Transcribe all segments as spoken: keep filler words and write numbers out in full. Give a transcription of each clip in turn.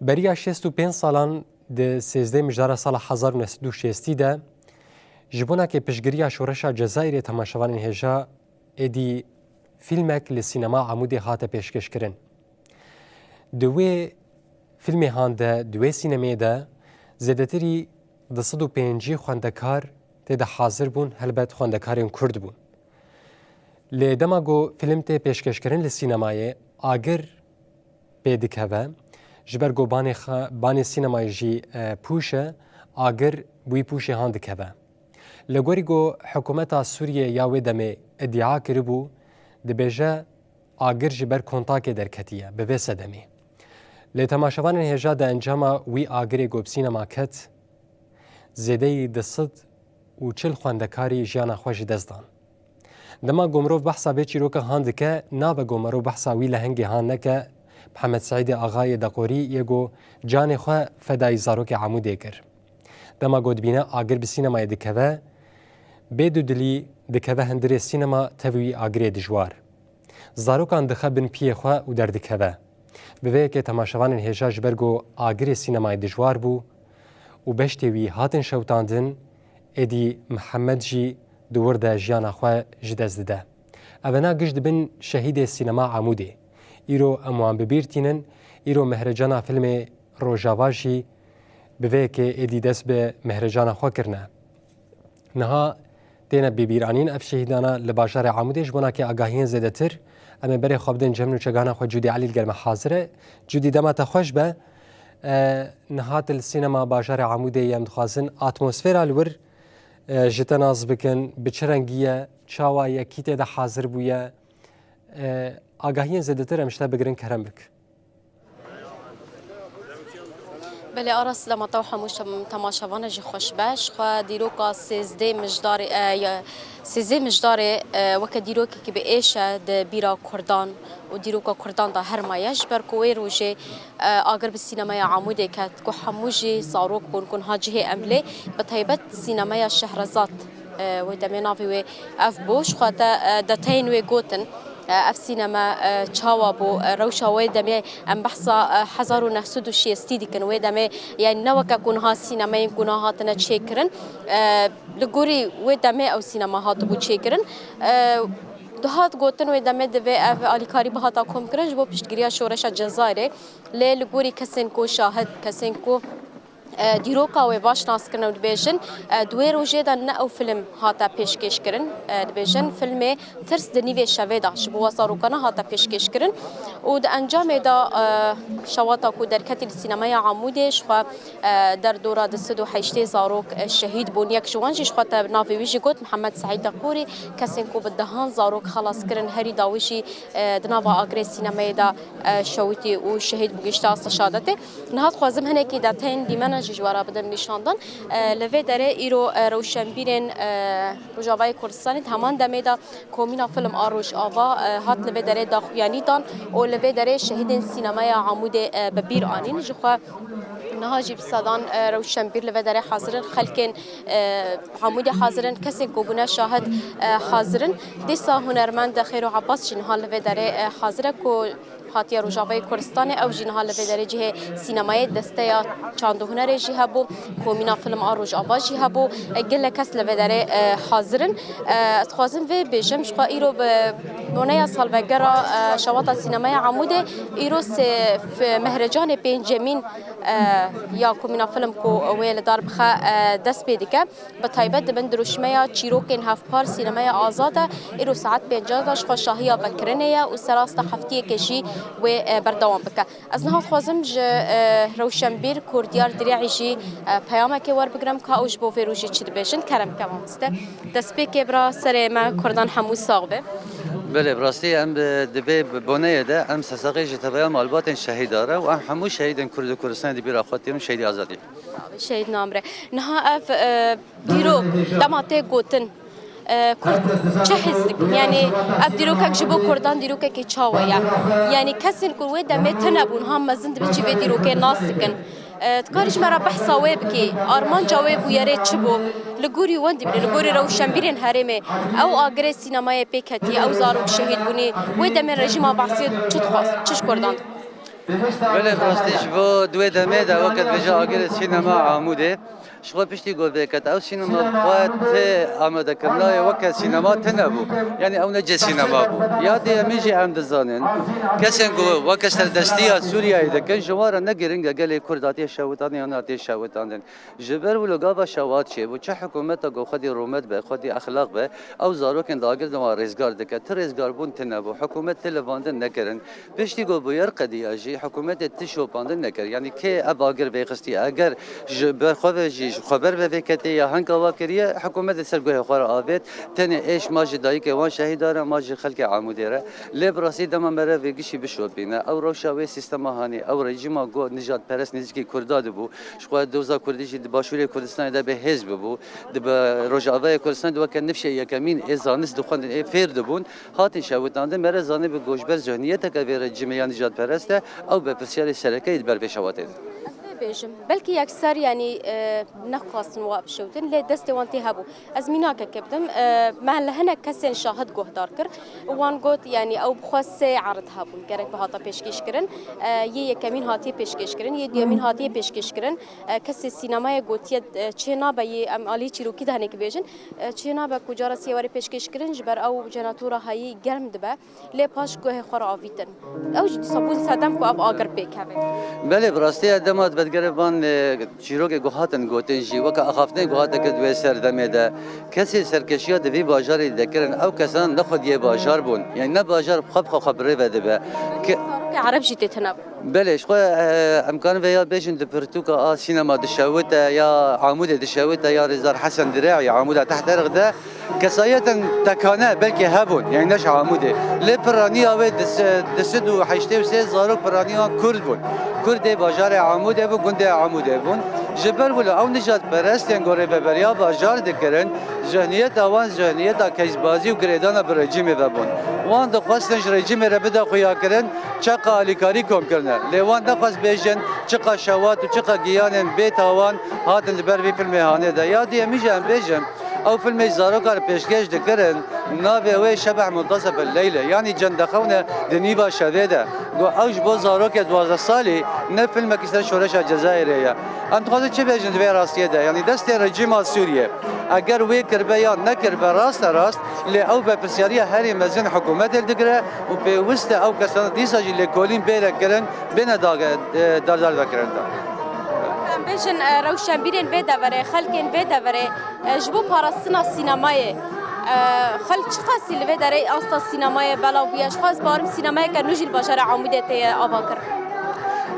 Beriya şêst û pênc salan, di sêzdeh mijdara sala hezar û neh sed û şêstî de, ji bona ke piştgiriya şoreşa Cezayirê, temaşevanên hêja, êdî fîlmek li sînema Amûdê hate pêşkêşkirin. Di wê fîlmê han de, di wê sînemeyê de zêdetirî du sed û pêncî xwendekar tê de hazir bûn, helbet xwendekarên Kurd bûn. Lê dema ku fîlm tê pêşkêşkirin li sînemayê, agir pê dikeve, ji ber ku banê xe-, banê sînemayê jî, e, pûş e, agir bi wî pûşê han dikeve. Li gorî ku hikûmeta Sûriyê ya wê demê îdia kiribû, dibêje agir ji ber kontakê derketiye, bi vê sedemê. Lê temaşevanên hêja di encama wî agirê ku bi sînema ket, zêdeyî du sed û çil xwendekarî jiyana xwe ji dest dan. Dema ku mirov behsa vê çîroka han dike, nabe ku mirov behsa wî lehengê han neke, Mihemed Seîdê Axayê Deqorî yê ku canê xwe fedayî zarokê Amûdê kir. Dema ku dibîne agir bi sînemayê dikeve, bê dudilî dikeve hundirê sînema tev wî agirê dijwar. Zarokan dixe bin piyê xwe û derdikeve. Bi vê yekê temaşevanên hêja ji ber ku agirê sînemayê dijwar bû û beştê wî hatin şewitandin, êdî Mihemed jî di wir de jiyana xwe ji dest dide. Evena giş dibin şehîdê sînema Amûdê. Îro em wan bi bîr tînin, îro mehrecana filmê Rojava jî bi vê yekê êdî dest bi mehrecana xwe kirine. Niha têne bibîranîn ev şehîdana li bajarê Amûdê, ji bona ke agahiyên zêdetir, em ê berê xwe bidin cem nûçegana xwe Cûdî Elî li gel me hazir e. Cûdî, dema te xweş be. E, niha tu li sînema bajarê Amûdê yê, em dixwazin atmosfera li wir, e, ji te nas bikin, bi çi rengî ye, çawa ye, kî tê de hazir bûye? E, agahiyên zêdetir em ji te bigirin, kerem bik. Belê, Aras, dema te û hemû şem-, temaşevana jî xweş be. Ji xwe dîroka sêzdeh mijdarê, e, ya, sêzdeh mijdarê, e, weke dîrokekî bi êş e di bîra Kurdan û dîroka Kurdan de her maye. Ji ber ku wê rojê, e, agir bi sînemeya Amûdê ket, ku hemû jî zarok bûn, ku niha cihê em lê, bi taybet sînemeya Şehrezad, e, wê demê navê wê ev bû. Ji xwe te, e, detayên wê gotin. E, ev sînema, e, çawa bû? E, rewşa wê demê, em behsa, e, hezar û neh sed û şêstî dikin. Wê demê, yani ne weke ku niha sînemeyên ku niha hatine çêkirin. E, li gorî wê demê ew sînema hatibû çêkirin. E, dihat gotin wê demê divê ev alîkarî bihata komkirin ji bo piştgiriya şoreşa Cezayirê. Lê li gorî kesên ku şahid, kesên ku e, dîroka wê baş nas kirin û dibêjin, e, di wê rojê de ne ew film hate pêşkêş kirin. E, dibêjin filmê Tirs di nîvê şevê de ji bo we zarokana hate pêşkêş kirin û di encamê de, e, şewata ku derketî li sînemeya Amûdê ji xwe, e, derdora du sed û heştê zarok, e, şehîd bûn. Yek ji wan jî ji xwe te navê wî jî got, Mihemed Seîd Deqûrî, kesên ku bi dehan zarok xelas kirin, herî dawî jî, e, di nava agirê sînemeyê de, e, şewitî û şehîd bû, gihişte asta şehadetê. Niha dixwazim hinekî detayên dîmena jî ji we re bidim nîşandan. E, li vê derê îro, e, rewşenbîrên, e, Rojavayê Kurdistanê di heman demê de Komîna Film a Rojava, e, hat li vê derê daxuyanî dan û li vê derê şehîdên sînemeya Amûdê, e, bi bîr anîn. Ji xwe niha jî bi sedan, e, rewşenbîr li vê derê hazir in, xelkên, e, Amûdê hazir in, kesên ku bûne şahid, e, hazir in. Dîsa hunermend Xêro Abbas jî niha li vê derê, e, hazir e ku hatiye Rojavayê Kurdistanê, ew jî niha li vê derê cihê sînemayê, desteya çand û hunerê jî hebû, Komîna Film a Rojava jî hebû, e, gelek kes li vê derê, e, hazir in. E, ez dixwazim vê bêjim, ji xwe îro bi boneya salvegera, e, şewata sînemaya Amûdê, îro sê f-, mehrecanê pêncemîn, e, ya Komîna Film ku wê li dar bixe, e, dest pê dike. Bi taybet di bin dirûşmeya çîrokên hevpar sînemeya azad e, îro saet pêncî de ji xwe şahiya vekirinê ye û serasta heftiyeke jî wê, e, berdewam bike. Ez niha dixwazim ji, e, rewşenbîr Kordiyar Dirê'î jî, e, peyamekê werbigrim, ka ew ji bo vê rojê çi dibêjin. Kerem ke mamoste. Destpêkê bira serê me Kurdan hemû sax be. Belê, bi rastî em, e, di vê boneyê de em sesaqê ji tevaya malbatên şehîda re û em hemû şehîdên Kurd û Kurdistanê di bîra xwe tînin û şehîdê azadiyê. Şehîd namre. Niha ev, e, dîrok, dema tê gotin, e, Kurd çi his dikin? Yani ev dîrokek ji bo Kurdan dîrokekî çawa ye? Yani kesên ku wê demê tune bûn, ha mezin dibin jî vê dîrokê nas dikin. E, dikarî ji me re behsa wê bikî? Armanca wê bûyerê çi bû? Li gorî wendî bîne, li gorî rewşenbîrên herêmê, ew agirê sînemayê pê ketiye, ew zarok şehîd bûnî, wê demê rejîma Behsiyê çi dixwast, çi ji Kurdan dixwast? Belê, bi rastî ji bo di wê demê de weke dibêje agirê sînema Amûdê, ji xwe piştî ku vêket ew sînema bi xwe ti amadekirina ye weke sînema tune bû. Yanî ew ne cê sînema bû. Ya duyemîn jî em dizanin, kesên ku weke serdestiya Sûriyeyê dikin, ji wan re ne girîng e gelê Kurd hatiye şewitandin yan nehatiye şewitandin. Ji ber wilo gava şewat çêbû, çi hikûmeta ku xwedî rûmet be, xwedî exlaq be, ew zarokên dagir di wan rêzgar dike. Ti rêzgarbûn tune bû, hikûmet ti livandin nekirin. Piştî ku bûyer qediya jî, hikûmetê ti şopandin nekir. Yanî kê ev agir vêxistî? Eger ji ber xwe ve jî, ji xwe ber ve vêketê ya heng ava kiriye, hikûmet li ser guhê xwe re avêt. Tenê êş ma ji dayikê wan şehîda re, ma ji xelkê Amûdê re. Lê bi rastî dema mere vê gişî bişopîne. Ew rewşa wê sîstema hanê, ew rejîma ku nijadperest nêzîkî Kurda dibû. Ji xwe doza Kurdî jî di Başûrê Kurdistanê de bi hêz bibû. Di bi Rojavayê Kurdistanê de weke nifşê yekemîn ê zanist dixwendin, ê fêr dibûn. Hatin şewitandin, mere zanî bi goşber zihniyeteke vê rejîmê ya nijadperest e, ew berpirsyarê sereke yê di ber vê şewatê de. Ez vê bêjim, belkî yekser, yanî, e, nexwastin wa bişewtin, lê destê wan tê hebû. Ez mînakeke bidim, e, me li hinek kesên şahid guhdar kir. Wan got, yanî ew bi xwe sê erid hebûn, gerek bihata pêşkêşkirin. E, yê yekemîn hatiye pêşkêşkirin, yê duyemîn hatiye pêşkêşkirin. E, kesê sînemayê gotiye, e, çê nabe yê em alî çîrokî de hinek bêjin. E, çê nabe ku cara sê were pêşkêşkirin, ji ber ew jenetora heyî germ dibe. Lê paş guhê xwe re avîtin. Ew jî dîsa bûn sedem ku ev agir pêkeve. Belê, bi rastî ya dema di vedigerê van, e, çîrokê ku hatin gotin jî, weke axaftinê ku hate kirin di wê serdemê de, kesê serkeşiya di vî bajarê de kirin, ew kesan ne xwediyê bajar bûn. Yanî ne bajar bi xwe bi xwe xwe bi rê ve dibe. Ke- Zarokê Ereb jî tê tune bûn. Belê, ji xwe, e, em karin vêya bêjin di pirtûka a sînema dişewite ya Amûdê dişewite ya Rêzdar Hesen Dire'yê Amûda Tehterix de, kesayetên tekane belkî hebûn, yanî ne ji Amûdê. Lê piraniya wê di se-, di sed û heştê û sê zarok piraniya wan Kurd bûn. Kurd ê bajarê Amûdê bûn, gundê Amûdê bûn. Ji ber wilo ew nijadperestên ku rêveberiya bajar dikirin, zihniyeta wan zihniyeta keşbazî û girêdana bi rejîmê ve bûn. Wan dixwestin ji rejîmê re bide xuyakirin, çaqa alîkarî kom kirine. Lê wan nexwest bêjin çiqa şewat û çiqa giyanên bê tawan hatin li ber vî filmê hanê de. Ya duyemî jî em bêjin, ew filmê ji zarokan re pêşkêş dikirin, navê wê Şebeh Muntasef el Leyle, yanî cendexewne di nîva şevê de. Got ew ji bo zarokê duwazdeh salî ne filmekî ser şoreşa Cezayirê ye. Em dixwazin çi bêjin di vê rastiyê de? Yanî destê rejîma Sûriyê, eger wê kiribe yan nekiribe, rast e rast, lê ew berpirsyariya herî mezin hikûmetê li digire û pêwist e ew kesana dîsa jî lêkolîn bêre kirin, bêne dage-, e, dar-, darvekirin de. Em bêjin, e, rewşenbîrên vê deverê, xelkên vê deverê, e, ji bo parastina sînemayê, e, xelk çiqasî li vê derê asta sînemayê belav bûye. Ji xwe ez bawerim sînemayeke nû jî li bajarê Amûdê tê ava kirin.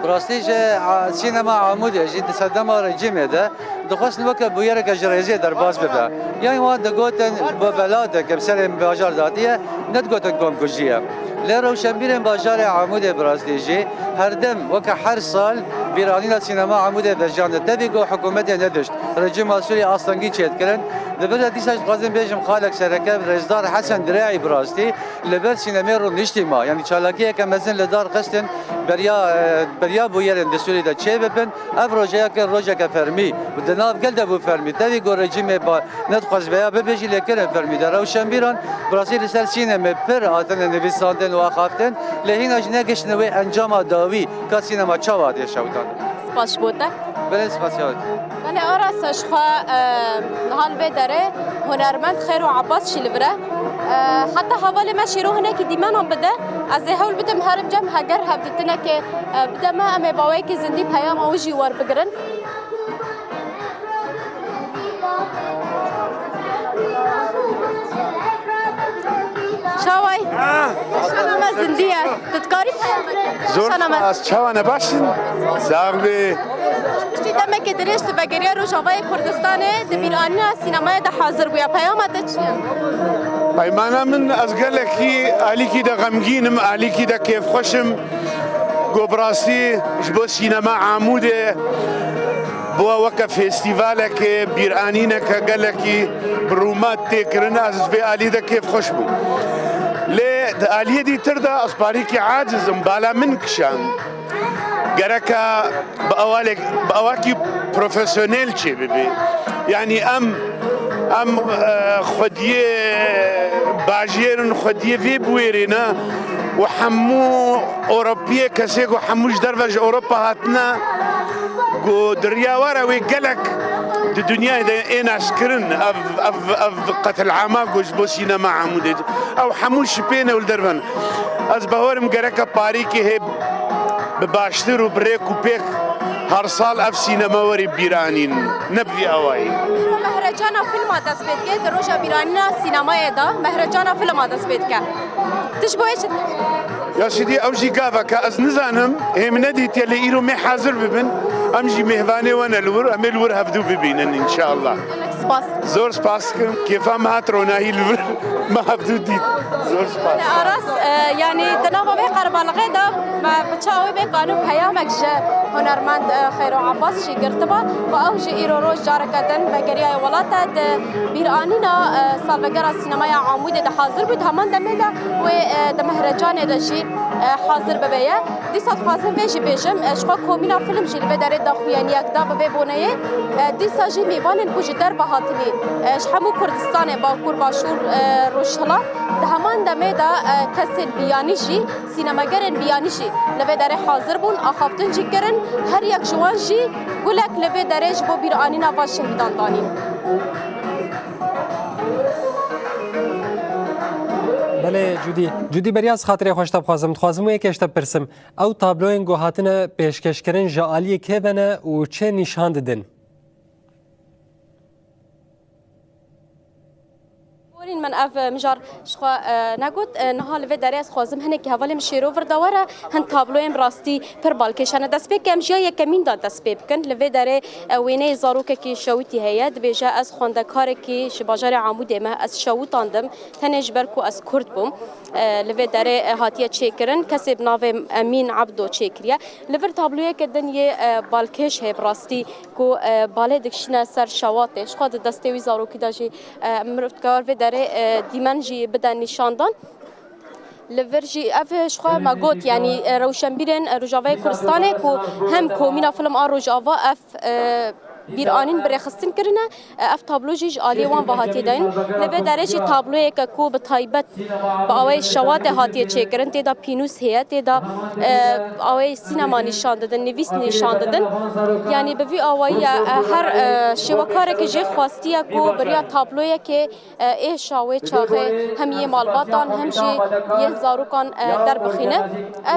Bi rastî jî, a, sînema Amûdê jî di sedema rejîmê de dixwestin weke bûyereke ji rêzê derbas bibe. Yanî wan digotin, bo belatek bi serê bajar datiye, nedigotin komkujî ye. Lê rewşenbîrên bajarê Amûdê bi rastî jî her dem weke her sal bîranîna sînema Amûdê vejiyane. Tevî ku hikûmetê nedişt, rejîma Sûriyê astengî çêdikirin. Di vir de dîsa jî dixwazim bêjim xalek sereke Rêzdar Hesen Dire'yê bi rastî li ber sînemê rûniştî ma. Yanî çalakiyeke mezin li dar xistin beriya, e, beriya bûyerên di Sûriyê de çê bibin. Ev rojeyeke rojeke fermî û di nav gel de bû fermî. Tevî ku rejîmê ba-, nedixwest veya bibe jî lê kirin fermî de. Rewşenbîran bi rastî li ser sînemê pir hatine nivîsandin û axaftin, lê hîna jî negihiştine wê encama dawî ka sînema çawa hatiye şewitandin. Spas ji bo te. Belê, spasiya we. Belê, Aras, ji xwe, e, niha li vê derê hunermend Xêro Abbas jî li vir e. E, heta hevalê me Şêro hinekî dîmenan bide, ez ê hewl bidim herim cem heger hevdîtinekê, e, bide me, em ê bi awayekî zindî peyama wî jî werbigirin. Çaway? Ah! Nişana me zindî ye. Tu dikarî peyamekê? Zor spas. Çawa ne, baş in? Sax bî. Piştî demekê dirêj tu vegeriya Rojavayê Kurdistanê di bîranîna sînemayê de hazir bûye. Peyama te çi ye? Peymana min, ez gelekî alîkî de xemgîn im, alîkî de kêfxweş im. Ku bi rastî ji bo sînema Amûdê bû weke festîvalekê, bîranîneke gelekî bi rûmet tê kirin, ez vê alî de kêfxweş bûm. Lê di aliyê dîtir de ez parîkî aciz im, bala min kişand. Gereka bi awalek-, bi awakî profesyonel çêbibe. Yanî em, em, e, xwediyê bajêr in, xwediyê vê bûyerê ne. û hemû Ewropiyê, kesê ku hemû ji derve ji Ewropa hatine, ku di riya we re wê gelek di dinyayê de ê naskirin, ev, ev, ev qetilama ku ji bo sînema Amûdê, ew hemû şipên ew li derve ne. Ez bawerim gereke parîkê hê bi baştir û bi rêk û pêk her sal ev sînema werî bîranîn. Ne bi vî awayî. Îro mehrecana filma dest pê dike, di roja bîranîna sînemayê de mehrecana filma dest pê dike. Tu ji bo wê çi dixwazî? Ya Sidî, ew jî gaveke ez nizanim, hê min nedîtiye, lê îro mê hazir bibin. Em jî mêvanê we ne li wir, em ê li wir hevdû bibînin, înşallah. Gelek spas. Zor spas dikim. Kêfa me hat ronahî li vir. Me hevdû dît. Zor spas. Aras, e, yanî di nava vê qerbaliqê de me bi çawa wê bê kanû peyamek ji hunermend, e, Xeyro Abbas jî girtiba û ew jî îro roj careke din vegeriyaye welat e. Di bîranîna, e, salvegera sînemaya Amûdê de hazir bû. Di heman demê de wê, e, di mehrecanê de jî, e, hazir bibe ye. Dîsa dixwazim vê jî bêjim, e, ji xwe komîna film jî li vê derê daxuyaniyek da bi vê boneyê. E, dîsa jî mêvanên ku ji derve hatinî, e, ji hemû Kurdistanê, Bakur, Başûr, e, Rojhilat, di heman demê de, e, kesên biyanî jî, sînemagerên biyanî jî li vê derê hazir bûn, axaftin jî kirin. Her yek ji wan jî gulek li vê derê ji bo bîranîna van şehîdan danîn. Belê Cudî. Cudî, beriya ez xatirê xwe ji te bixwazim. Dixwazim wê yekê ji te bipirsim. Ew tabloyên ku hatine pêşkêşkirin ji aliyê kê ve ne û çi nîşan didin? Borîn, min ev mijar ji xwe, e, negot. E, niha li vê derê ez xwazim hinekî hevalê min Şêro vir de were. Hin tabloyên bi rastî pir balkêş hene. Destpêkê em ji ya yekemîn de dest pê bikin. Li vê derê, e, wêneyê zarokekî şewitî heye. Dibêje, ez xwendekarekî ji bajarê Amûdê me, ez şewitandim. Tenê ji ber ku ez Kurd bûm, e, li vê derê, e, hatiye çêkirin. Kesê bi navê Emîn Ebdo çêkiriye. Li vir tabloyeke din yê, e, balkêş heye bi rastî ku, e, balê dikişîne ser şewatê. Ji xwe di destê wî zarokî de jî, e, mirov dikare vê derê, e, dîmen jî bide nîşandan. Li vir jî ev ji xwe me got, yanî, e, rewşenbîrên, e, Rojavayê Kurdistanê ku hem komîna film a Rojava ev, e, bîranîn bi rêxistin kirine, e, ev tablo jî ji aliyê wan ve hatiye dayîn. Li vê derê jî tabloyeke ku bi taybet bi awayê şewatê hatiye çêkirin, tê de pînûs heye, tê de, e, awayê sînema nîşan didin, nivîs nîşan didin. Yanî bi vî awayî ye, e, her, e, şêwekareke jê xwestiye ku bi riya tabloyekê, e, êşa wê çaxê hem yê malbatan hem jî yên zarokan, e, derbixîne.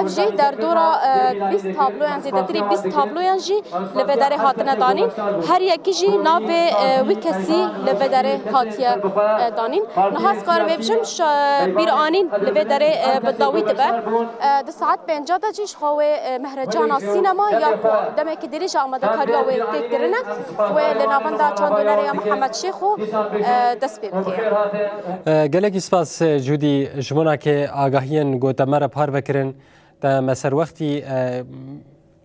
Ev jî derdora, e, bîst tabloyan, zêdetirî bîst tabloyan jî li vê derê hatine danîn. Her yekî jî navê, e, wî kesî li vê derê hatiye, e, danîn. Niha ez karim vê bijim, şa-, bîranîn li vê derê, e, bi dawî dibe. E, di saet pênca de jî ji xwe wê, e, mehrecana sînema ya ku demekî dirêj amadekariya wê tê kirine, wê li navenda çandûnerê ya Mihemed Şêxo, e, dest pê bike. E, gelekî spas, e, Cudî, ji bona ke agahiyên ku te me re parve kirin, te me ser wextî, e,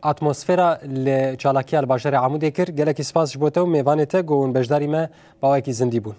atmosfera li çalakiya li bajarê Amûdê kir. Gelekî spas ji bo te û mêvanê te ku hûn beşdarî me bi awayekî zindî bûn.